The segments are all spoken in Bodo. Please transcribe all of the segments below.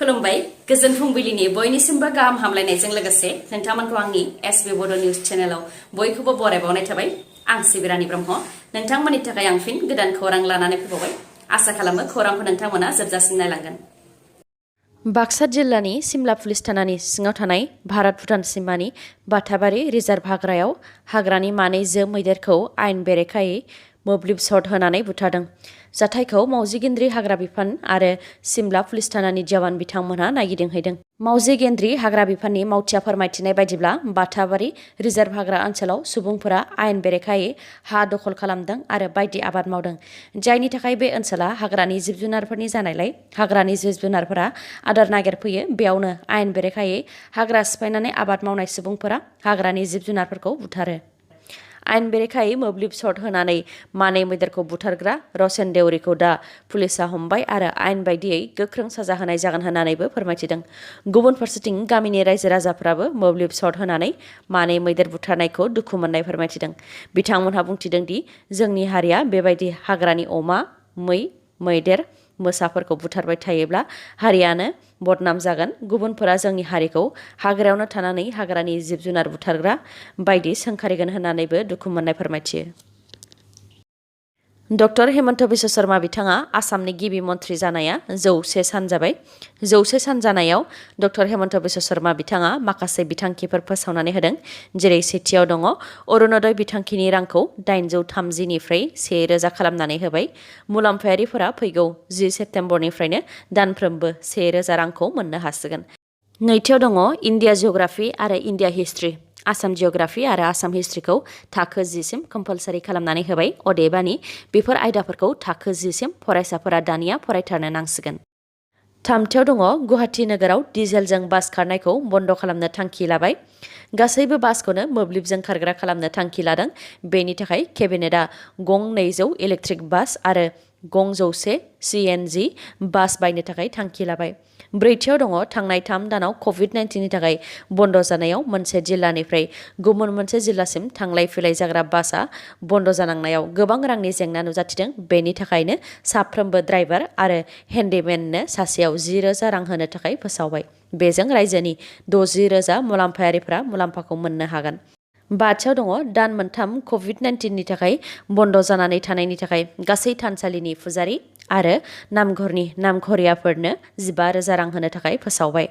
खुलुमबाय गोजोन फुंबिलिनि बयनिसिमबो गाहाम हामलायनायजों लोगोसे नोंथांमोनखौ आंनि एसबी बड' निउज चेनेलाव बयखौबो बरायबावनाय थाबाय। आं सिबिरानि ब्रह्म नोंथांमोननि थाखाय आं फिन गोदान खौरां लानानै फैबावबाय। आसा खालामो खौरांखौ नोंथांमोना जोबजासिम नायलांगोन। बाक्सा जिल्लानि सिमला पुलिस थानानि सिङाव थानाय भारत भुटान सिमानि बाथाबारि रिजार्भ हाग्रायाव हाग्रानि मानै जो मैदेरखौ आयेन बेरेखायै मोब्लिब सर्ट होनानै बुथारदों। जाथायखौ मावजि गेन्द्रि हाग्रा बिफान आरो सिमला पुलिस थानानि जवान बिथांमोनहा नायगिदिंहैदों। मावजि गेन्द्रि हाग्रा बिफाननि मावथिया फोरमायथिनाय बायदिब्ला बाथाबारि रिजार्भ हाग्रा ओनसोलाव सुबुंफोरा आयेन बेरेखायै हा दखल खालामदों आरो बायदि आबाद मावदों, जायनि थाखाय बे ओनसोला हाग्रानि जिब जुनारफोरनि जानायलाय हाग्रानि जिब जुनारफोरा आदार नागिरफैयो। बेयावनो आयेन बेरेखायै हाग्रा सिफायनानै आबाद मावनाय सुबुंफोरा हाग्रानि जिब जुनारफोरखौ बुथारो। आयेन बेरेखायै मोब्लिब सर्ट होनानै मानै मैदेरखौ बुथारग्रा रसेन देउरिखौ दा पुलिसा हमबाय आरो आयेन बायदियै गोख्रों साजा होनाय जागोन होननानैबो फोरमायथिदों। गुबुन फारसेथिं गामिनि रायजो राजाफ्राबो मोब्लिब सर्ट होनानै मानै मैदेर बुथारनायखौ दुखु मोननाय फोरमायथिदों। बिथांमोनहा बुंथिदों दि जोंनि हारिया बेबायदि हाग्रानि अमा, मै, मैदेर, मोसाफोरखौ बुथारबाय थायोब्ला हारियानो बदनाम जागोन। गुबुनफोरा जोंनि हारिखौ हाग्रायावनो थानानै हाग्रानि जिब जुनार बुथारग्रा बायदि सोंखारिगोन होननानैबो दुखु मोननाय फोरमायथियो। डक्टर हेमन्त बिश्व शर्मा बिथाङा आसामनि गिबि मन्थ्रि जानाया 100 सान जाबाय। 100 सान जानायाव डक्टर हेमन्त बिश्व शर्मा बिथाङा माखासे बिथांखिफोर फोसावनानै होदों। जेरै सेथियाव दङ अरुणोदय बिथांखिनि रांखौ 830 निफ्राय 1000 खालामनानै होबाय। मुलाम्फायारिफोरा फैगौ 10 सेप्तेम्बरनिफ्रायनो दानफ्रोमबो 1000 रांखौ मोननो हासिगोन। नैथियाव दङ इन्डिया जिअ'ग्राफि आरो इन्डिया हिस्ट्रि। आसाम जिअ'ग्राफि आरो आसाम हिस्ट्रिखौ थाखो 10 सिम कम्पालसारि खालामनानै होबाय। अदेबानि बेफोर आयदाफोरखौ थाखो 10 सिम फरायसाफोरा दानिया फरायथारनो नांसिगोन। थामथियाव दङ गुवाहाटि नोगोराव डिजेलजों बास खारनायखौ बन्द खालामनो थांखि लाबाय। गासैबो बासखौनो मोब्लिबजों खारग्रा खालामनो थांखि लादों। बेनि थाखाय केबिनेटआ गं 200 इलेक्ट्रिक बास आरो गं 100 CNG बास बायनो थाखाय थांखि लाबाय। ब्रैथियाव दङ थांनाय 3 दानाव कभिड-19 नि थाखाय बन्द जानायाव मोनसे जिल्लानिफ्राय गुबुन मोनसे जिल्लासिम थांलाय फैलाय जाग्रा बासआ बन्द जानांनायाव गोबां रांनि जेंना नुजाथिदों। बेनि थाखायनो साफ्रोमबो ड्राइभार आरो हेन्डिमेननो सासेयाव 10,000 रां होनो थाखाय फोसावबाय। बेजों रायजोनि 60,000 मुलाम्फायारिफोरा मुलाम्फाखौ मोननो हागोन। बाथियाव दङ दान मोनथाम कभिड-19 नि थाखाय बन्द जानानै थानायनि थाखाय गासै थानसालिनि फुजारि आरो नामघरनि नामघरियाफोरनो 15,000 रां होनो थाखाय फोसावबाय।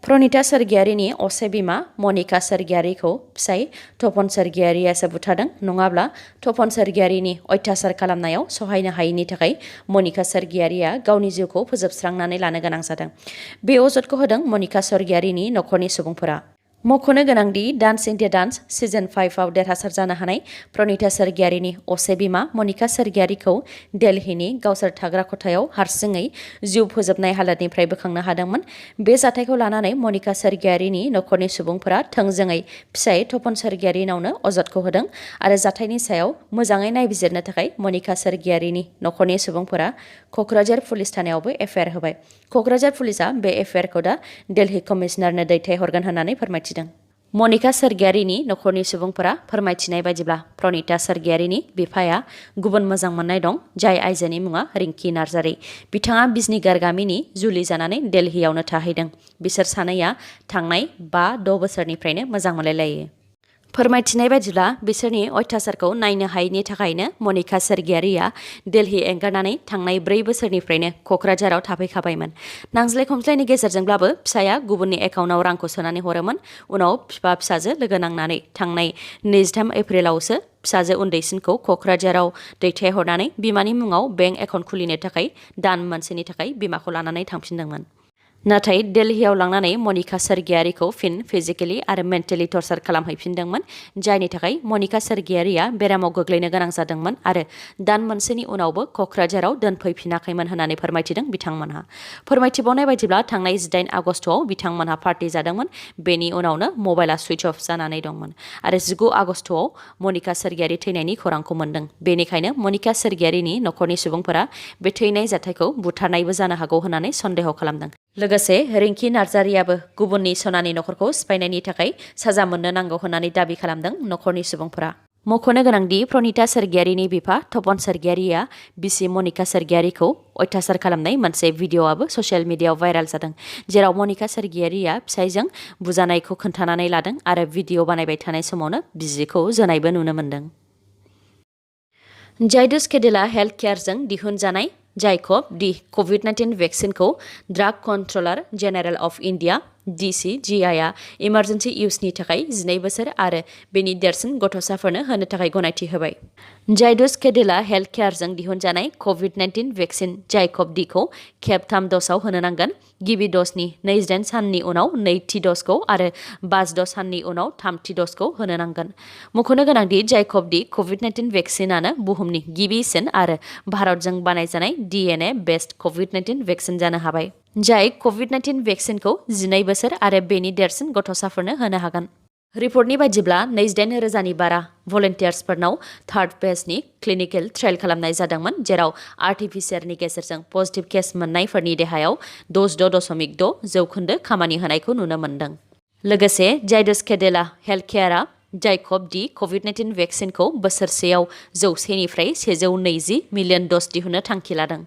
प्रनिता सोरगियारिनि असे बिमा मनिका सोरगियारिखौ फिसाय तपन सोरगियारियासो बुथारदों। नङाब्ला तपन सोरगियारिनि अयथासार खालामनायाव सहायनो हायैनि थाखाय मनिका सोरगियारिया गावनि जिउखौ फोजोबस्रांनानै लानो गोनां जादों। बे अजदखौ होदों मनिका सोरगियारिनि नखरनि सुबुंफोरा। मख'नो गोनांदि डान्स इन्डिया डान्स सिजन 5 आव देरहासार जानो हानाय प्रनिता सोरगियारिनि असे बिमा मनिका सोरगियारिखौ दिल्लीनि गावसोर थाग्रा खथायाव हारसिङै जिउ फोजोबनाय हालोदनिफ्राय बोखांनो हादोंमोन। बे जाथायखौ लानानै मनिका सोरगियारिनि नखरनि सुबुंफोरा थोंजोङै फिसाय तपन सोरगियारिनावनो अजदखौ होदों आरो जाथायनि सायाव मोजाङै नायबिजिरनो थाखाय मनिका सोरगियारिनि नखरनि सुबुंफोरा क'क्राझार पुलिस थानायावबो एफआइआर होबाय। क'क्राझार पुलिसआ बे एफआइआरखौ दा दिल्ली कमिशनारनो दैथायहरगोन होननानै फोरमायथिदों। मनिका सोरगियारिनि नखरनि सुबुंफोरा फोरमायथिनाय बायदिब्ला प्रनिता सोरगियारिनि बिफाया गुबुन मोजां मोननाय दं, जाय आइजोनि मुङा रिंकि नार्जारी। बिथाङा बिजनीगढ़ गामिनि जुलि जानानै दिल्लीयावनो थाहैदों। बिसोर सानैया थांनाय 5-6 बोसोरनिफ्रायनो मोजां मोनलायलायो। फोरमायथिनाय बायदिब्ला बिसोरनि अयथासारखौ नायनो हायैनि थाखायनो मनिका सोरगियारिया दिल्ली एंगारनानै थांनाय 4 बोसोरनिफ्रायनो क'क्राझाराव थाफैखाबायमोन। नांज्लाय खमज्लायनि गेजेरजोंब्लाबो फिसाया गुबुननि एकाउन्टाव रांखौ सोनानै हरोमोन। उनाव बिफा फिसाजो लोगो नांनानै थांनाय 23 एप्रिलावसो फिसाजो उन्दैसिनखौ क'क्राझाराव दैथायहरनानै बिमानि मुङाव बेंक एकाउन्ट खुलिनो थाखाय दान मोनसेनि थाखाय बिमाखौ लानानै थांफिनदोंमोन। नाथाय दिल्लीयाव लांनानै मनिका सोरगियारिखौ फिन फिजिकेलि आरो मेन्टेलि टर्चार खालामहैफिनदोंमोन, जायनि थाखाय मनिका सोरगियारिया बेरामाव गोग्लैनो गोनां जादोंमोन आरो दान मोनसेनि उनावबो क'क्राझाराव दोनफैफिनाखैमोन होननानै फोरमायथिदों बिथांमोनहा। फोरमायथिबावनाय बायदिब्ला थांनाय 18 आगस्टआव बिथांमोनहा पार्टि जादोंमोन। बेनि उनावनो मबाइला सुइच अफ जानानै दंमोन आरो 19 आगस्टआव मनिका सोरगियारि थैनायनि खौरांखौ मोन्दों। बेनिखायनो मनिका सोरगियारिनि नखरनि सुबुंफोरा बे थैनाय जाथायखौ बुथारनायबो जानो हागौ होननानै सन्देह खालामदों। लोगोसे रिंकि नार्जारियाबो गुबुननि सनानि नखरखौ सिफायनायनि थाखाय साजा मोननो नांगौ होननानै दाबि खालामदों नखरनि सुबुंफोरा। मख'नो गोनांदि प्रनिता सरगियारिनि बिफा तपन सरगियारिया बिसि मनिका सरगियारिखौ अयथासार खालामनाय मोनसे भिडिअ'आबो ससियेल मिडियाआव भाइराल जादों, जेराव मनिका सरगियारिया फिसायजों बुजानायखौ खोन्थानानै लादों आरो भिडिअ' बानायबाय थानाय समावनो बिजिखौ जोनायबो नुनो मोन्दों। जाइडस केडिला हेल्थ केयारजों दिहुनजानाय जायकब डि कभिड-19 भेक्सिनखौ drug controller general of India DCGIआ इमारजेन्सि इउजनि थाखाय 12 बोसोर आरो बेनि देरसिन गथ'साफोरनो होनो थाखाय गनायथि होबाय। जाइडस केडिला हेल्थ केयारजों दिहुनजानाय कभिड-19 भेक्सिन जायकब डिखौ खेब 3 द'जआव होनो नांगोन। गिबि द'जनि 28 साननि उनाव नैथि द'जखौ आरो 5 साननि उनाव थामथि द'जखौ होनो नांगोन। मख'नो गोनांदि जायकब डि कभिड-19 भेक्सिनानो बुहुमनि गिबिसिन आरो भारतजों बानायजानाय DNA बेस्ड कभिड-19 भेक्सिन जानो हाबाय, जाय कभिड-19 भेक्सिनखौ 12 बोसोर आरो बेनि देरसिन गथ'साफोरनो होनो हागोन। रिपर्टनि बायदिब्ला 28,000नि बारा भलन्टियार्सफोरनाव थार्ड फेजनि क्लिनिकेल ट्रायल खालामनाय जादोंमोन, जेराव आरटिपिसिआरनि गेजेरजों पजिटिभ केस मोननायफोरनि देहायाव 66.6% खामानि होनायखौ नुनो मोन्दों। लोगोसे Zydus Cadila health केयारआ जायकब D COVID भेक्सिनखौ बोसोरसेयाव 100निफ्राय 120 मिलियन ड'ज दिहुननो थांखि लादों।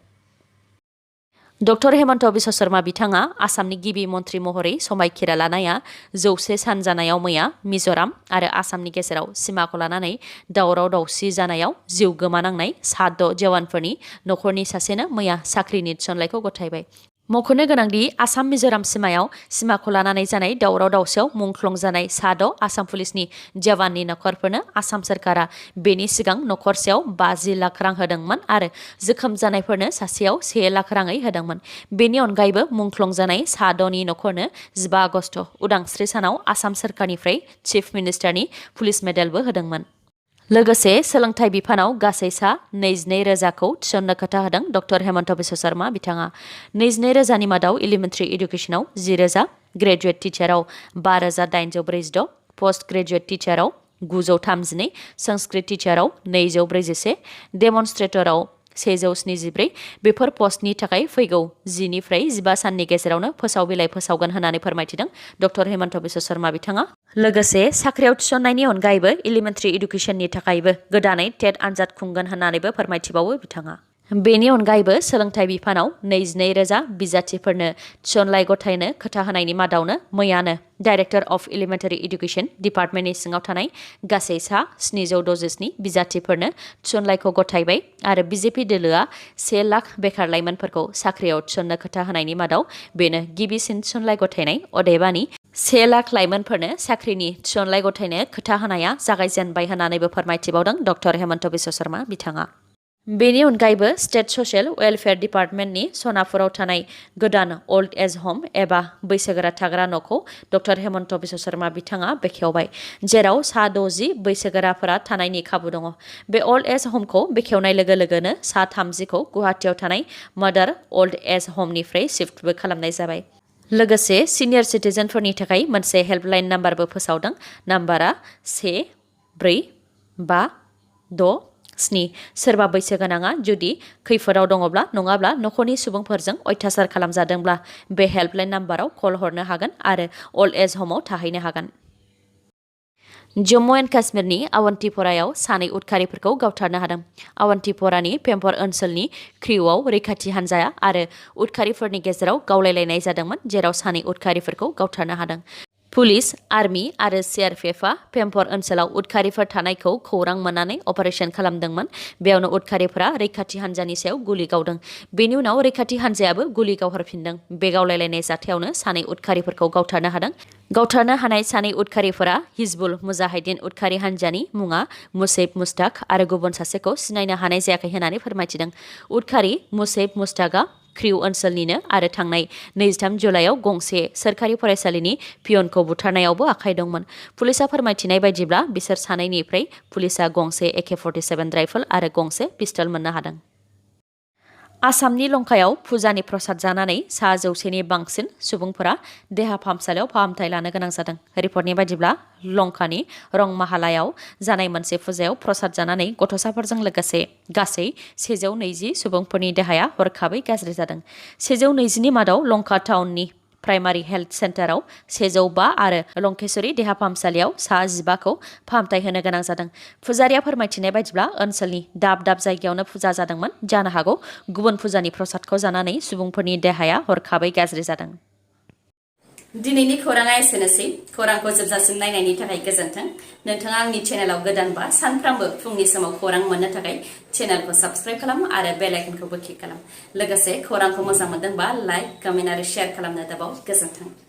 डक्टर हेमन्त बिश्व शर्मा बिथाङा आसामनि गिबि मन्थ्रि महरै समायखिरा लानाया 100 सान जानायाव मैया मिज'राम आरो आसामनि गेजेराव सिमाखौ लानानै दावराव-दावसि जानायाव जिउ गोमानांनाय 7 जवानफोरनि नखरनि सासेनो मैया साख्रिनि थिसननायखौ गथायबाय। मख'नो गोनांदि आसाम मिज'राम सिमाखौ लानानै जानाय दावराव-दावसियाव मुंख्लं जानाय 6 आसाम पुलिसनि जवाननि नखरफोरनो आसाम सोरखारा बेनि सिगां नखरसेयाव 50 लाख रां होदोंमोन आरो जोखोम जानायफोरनो सासेयाव 1 लाख राङै होदोंमोन। बेनि अनगायैबो मुंख्लं जानाय 6नि नखरनो 15 आगस्ट उदांस्रि सानाव आसाम सोरखारनिफ्राय चिफ मिनिस्टारनि पुलिस मेडेलबो होदोंमोन। लोगोसे सोलोंथाइ बिफानाव गासै सा 22,000खौ थिसननो खोथा होदों डक्टर हेमन्त बिश्व शर्मा बिथाङा। 22,000नि मादाव एलिमेन्टारि इडुकेसनाव 10,000, ग्रेजुवेट टिचाराव 5,846, पोस्ट ग्रेजुवेट टिचाराव 932, संस्कृत टिचाराव 241, डेमनस्ट्रेटराव 174 बेफोर पस्टनि थाखाय फैगौ 10निफ्राय 15 साननि गेजेरावनो फोसाव बिलाइ फोसावगोन होननानै फोरमायथिदों डक्टर हेमन्त बिश्व शर्मा बिथाङा। लोगोसे साख्रियाव थिसननायनि अनगायैबो एलिमेन्टारि इडुकेसननि थाखायबो गोदानै टेट आनजाद खुंगोन होननानैबो फोरमायथिबावो बिथाङा। बेनि अनगायैबो सोलोंथाइ बिफानाव 22,000 बिजाथिफोरनो थिसनलाइ गथायनो खोथा होनायनि मादावनो मैयानो डाइरेक्टर अफ एलिमेन्टारि इडुकेसन डिपार्टमेन्टनि सिङाव थानाय गासै सा 767 बिजाथिफोरनो थिसनलाइखौ गथायबाय आरो बिजेपि दोलोआ 1 लाख बेखार लाइमोनफोरखौ साख्रियाव थिसननो खोथा होनायनि मादाव बेनो गिबिसिन थिसनलाइ गथायनाय। अदेबानि 1 लाख लाइमोनफोरनो साख्रिनि थिसनलाइ गथायनो खोथा होनाया जागायजेनबाय होननानैबो फोरमायथिबावदों डक्टर हेमन्त बिश्व शर्मा बिथाङा। बेनि अनगायैबो स्टेट ससियेल वेलफेयार डिपार्टमेन्टनि सनापुराव थानाय गोदान अल्ड एज ह'म एबा बैसोगोरा थाग्रा न'खौ डक्टर हेमन्त बिश्व शर्मा बिथाङा बेखेवबाय, जेराव सा 60 बैसोगोराफोरा थानायनि खाबु दङ। बे अल्ड एज ह'मखौ बेखेवनाय लोगो लोगोनो सा 30खौ गुवाहाटीआव थानाय मादार अल्ड एज ह'मनिफ्राय शिफ्टबो खालामनाय जाबाय। लोगोसे सिनियर सिटिजेनफोरनि थाखाय मोनसे हेल्पलाइन नाम्बारबो फोसावदों। नाम्बारा 145667। सोरबा बैसोगोनाङा जुदि खैफोदाव दङब्ला नङाब्ला नखरनि सुबुंफोरजों अयथासार खालामजादोंब्ला बे हेल्पलाइन नाम्बाराव कल हरनो हागोन आरो अल्ड एज ह'माव थाहैनो हागोन। जम्मु एन्ड काश्मीरनि आवन्तिप'रायाव 2 उदखारिफोरखौ गावथारनो हादों। आवन्तिप'रानि पेम्पर ओनसोलनि क्रिउआव रैखाथि हान्जा आरो उदखारिफोरनि गेजेराव गावलायलायनाय जादोंमोन, जेराव 2 उदखारिफोरखौ गावथारनो हादों। पुलिस, आर्मि आरो सिआरपिएफआ पेम्पर ओनसोलाव उदखारिफोर थानायखौ खौरां मोननानै अपारेशन खालामदोंमोन। बेयावनो उदखारिफोरा रैखाथि हान्जानि सायाव गुलि गावदों। बेनि उनाव रैखाथि हान्जायाबो गुलि गावहरफिनदों। बे गावलायलायनाय जाथायावनो 2 उदखारिफोरखौ गावथारनो हादों। गावथारनो हानाय 2 उदखारिफोरा हिजबुल मुजाहिदीन उदखारि हान्जानि मुङा मुसैब मुस्ताक आरो गुबुन सासेखौ सिनायनो हानाय जायाखै होननानै फोरमायथिदों। उदखारि मुसैब मुस्ताकआ क्रिउ ओनसोलनिनो आरो थांनाय 23 जुलाइआव गंसे सोरखारि फरायसालिनि पियनखौ बुथारनायावबो आखाइ दंमोन। पुलिसआ फोरमायथिनाय बायदिब्ला बिसोर 2निफ्राय पुलिसआ गंसे AK-47 राइफल आरो गंसे पिस्तल मोननो हादों। आसामनि लंकायाव फुजानि प्रसाद जानानै सा 100नि बांसिन सुबुंफोरा देहा फाहामसालियाव फाहामथाय लानो गोनां जादों। रिपर्टनि बायदिब्ला लंकानि रंमाहालायाव जानाय मोनसे फुजायाव प्रसाद जानानै गथ'साफोरजों लोगोसे गासै 120 सुबुंफोरनि देहाया हरखाबै गाज्रि जादों। 120नि मादाव लंका टाउननि प्राइमारि हेल्थ सेन्टाराव 105 आरो लंकेश्वरी देहा फाहामसालियाव सा 15खौ फाहामथाय होनो गोनां जादों। फुजारिया फोरमायथिनाय बायदिब्ला ओनसोलनि दाब दाब जायगायावनो फुजा जादोंमोन। जानो हागौ गुबुन फुजानि प्रसादखौ जानानै सुबुंफोरनि देहाया हरखाबै गाज्रि जादों। दिनैनि खौराङा एसेनोसै। खौरांखौ जोबजासिम नायनायनि थाखाय गोजोन्थों। नोंथाङा आंनि चेनेलाव गोदानबा सानफ्रामबो फुंनि समाव खौरां मोननो थाखाय चेनेलखौ साबस्क्राइब खालाम आरो बेल आइकनखौबो क्लिक खालाम। लोगोसे खौरांखौ मोजां मोनदोंबा लाइक, कमेन्ट आरो शेयार खालामनो दाबाव। गोजोन्थों।